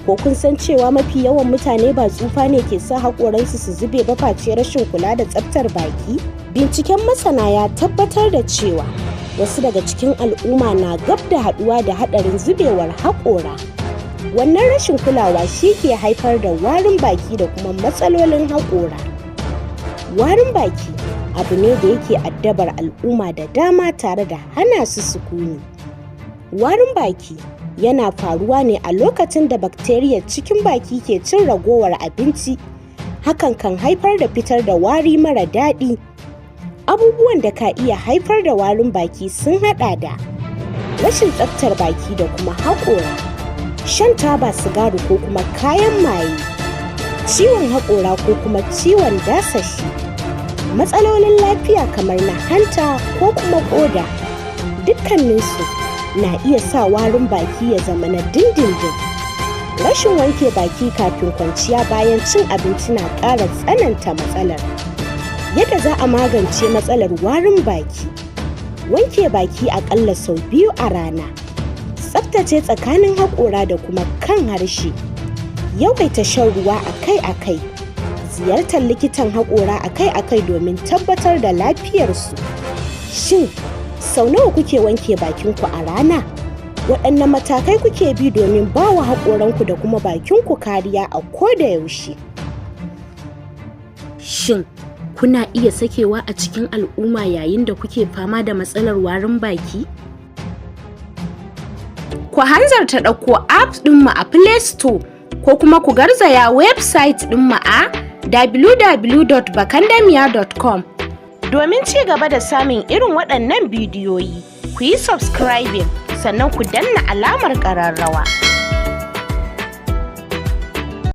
Ko kun san cewa mafi yawan mutane ba tsufa ne ke sa haƙoransu su zube ba, face rashin kula da tsaftar baki? Binciken masana ya tabbatar da cewa wasu daga cikin al'umma na gab da haɗuwa da haɗarin zubewar haƙora. Wannan rashin kulawa shi ke haifar da warin baki da kuma matsalolin haƙora. Warin baki abu ne da yake addabar al'umma da dama tare da hana su sukuni. Warin baki yana faruwa ne a lokacin da bakteriyar cikin baki ke cin ragowar abinci. Hakan kan haifar da fitar da wari mara daɗi. Abubuwan da ka iya haifar da warin baki sun haɗa da rashin tsaftar baki da kuma haƙora, shan taba sigari ko kuma kayan maye, ciwon haƙora ko kuma ciwon dasashi, matsalolin lafiya kamar na hanta ko kuma ƙoda. Dukkaninsu na iya sa warin baki ya zama na dindindin. Rashin wanke baki kafin kwanciya bayan cin abinci na ƙara tsananta matsalar. Yadda za a magance matsalar warin baki: wanke baki aƙalla sau biyu a rana, tsaftace tsakanin haƙora da kuma kan harshe, yawaita shan ruwa akai-akai, ziyartar likitan haƙora akai-akai domin tabbatar da lafiyarsu. Shin sau nawa kuke wanke bakinku a rana? Waɗanne matakai kuke bi domin ba wa haƙoranku da kuma bakinku kariya a koda yaushe? Shin kuna iya sakewa a cikin al'umma yayin da kuke fama da matsalar warin baki? Ku hanzarta ɗauko app ɗinmu a Play Store ko kuma ku garzaya website ɗinmu a www.bakandamiya.com domin ci gaba da samun irin waɗannan bidiyoyi. Ku yi subscribing, sannan ku danna alamar ƙararrawa.